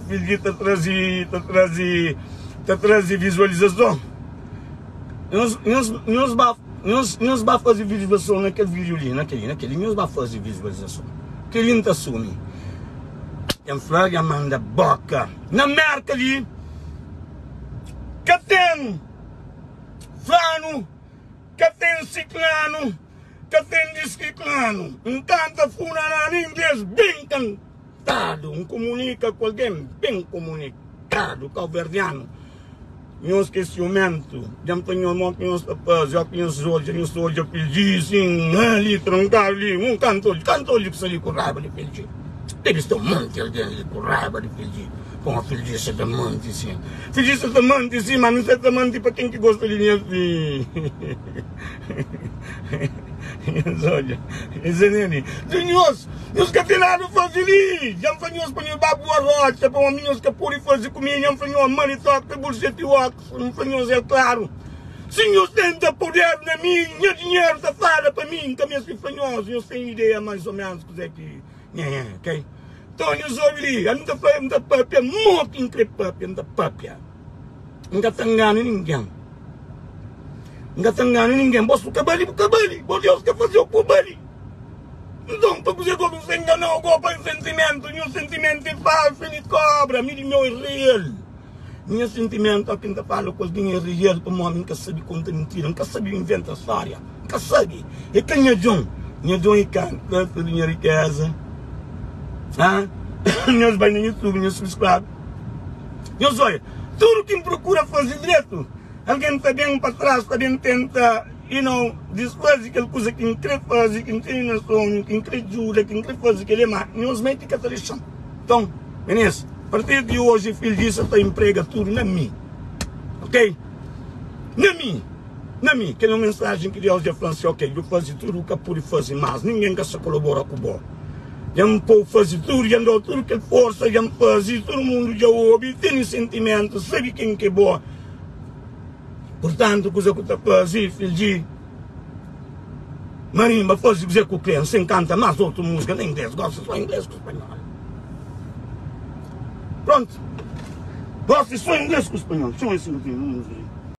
Fidji ta traze ta traze ta traze vizualizason. Nhos nhos nhos ba nhos nhos ba faze vizualizason na kel vídeo li, na kel li, na kel li, nhos ba faze vizualizason. Kel li N ta asumi. Dja N fla, dja N manda boka. Na Merka li ka ten flanu, ka ten siklanu, ka ten diskiklanu. N kanta funaná na inglês ben kantadu, N kumunika ku algen ben kumunikadu, kauverdianu. Nhos ki é siumentu, dja N fla nhos mo ki nhos ta faze, ó ki nhos odja, nhos ta odja Fiji sin, li trankadu li, un kantu odju, kantu odju ki sta li ku raiba di Fiji? Debe sta un monti algen li ku raiba di Fiji, pamodi Fiji sta ta manti sin. Fiji sta ta manti sin, ma mi sta ta manti pa ken ki gosta di mi asin. Nhos odja, es é nene di nhos. Nhos ka ten nada faze li. Dja N fla nhos pa nhos ba bua rotxa, pamodi nhos ka pode faze ku mi. Dja N fla nhos ma li toka bulseti ox. N fla nhos el klaru, si nhos tenta poder na mi, nha dinheru ta fala pa mi. N ka meste fla nhos, nhos ten ideia mais o menus kuze ki nha é, ok? Nton nhos obi li, ami N ta fla, N ta papia mo ki N kre papia, N ta papia. N ka ta ngana ningen. N ka ta ngana ningen. Bo su ka bali, bu ka bali. Bo Deus ka fazeu pa bu bali. Nton, pa kuzê gosi N sta nganau go pa sentimentu? Nhu sentimentu é falsu, el é kobra. Mi di meu é real. Nha sentimentu, óki N ta fala ku algen é real, pamodi N ka sabe konta mintira, N ka sabe inventa stória. N ka sabe. É ka nha djon. Nha djon é kanta tudu nha rikeza. Ha? Nhos bai na YouTube, nhos subscribe. Nhos odja, tudu ki N prokura faze dretu, algen ta ben pa tras, ta ben tenta, you know, disfaze kel kuza ki N kre faze, ki N tene na sonhu, ki N kre djuda, ki N kre faze kel-li, má nhos mê ki ka ta dexa-m. Nton, minis, partir di oji, Fildisa ta inprega tudu na mi, ok? Na mi, na mi. Kel é un mensajen ki Deus dja fla-m si, ok, dju faze tudu, bu ka pode faze más, ningen ka sta kolabora ku bo. Dja N pô-u faze tudu, dja N da-u tudu kel forsa, dja N faze, tudu mundu dja obi, tene sentimentu, sabe ken ki é bo. Purtantu, kuza ku ta faze, fidji marimba, faze kuze ku kre. N sen kanta más otu múzika na inglês, gosi sô inglês ku spanhol. Prontu, gosi sô inglês ku spanhol. Txeu é sin ku ten múzika li.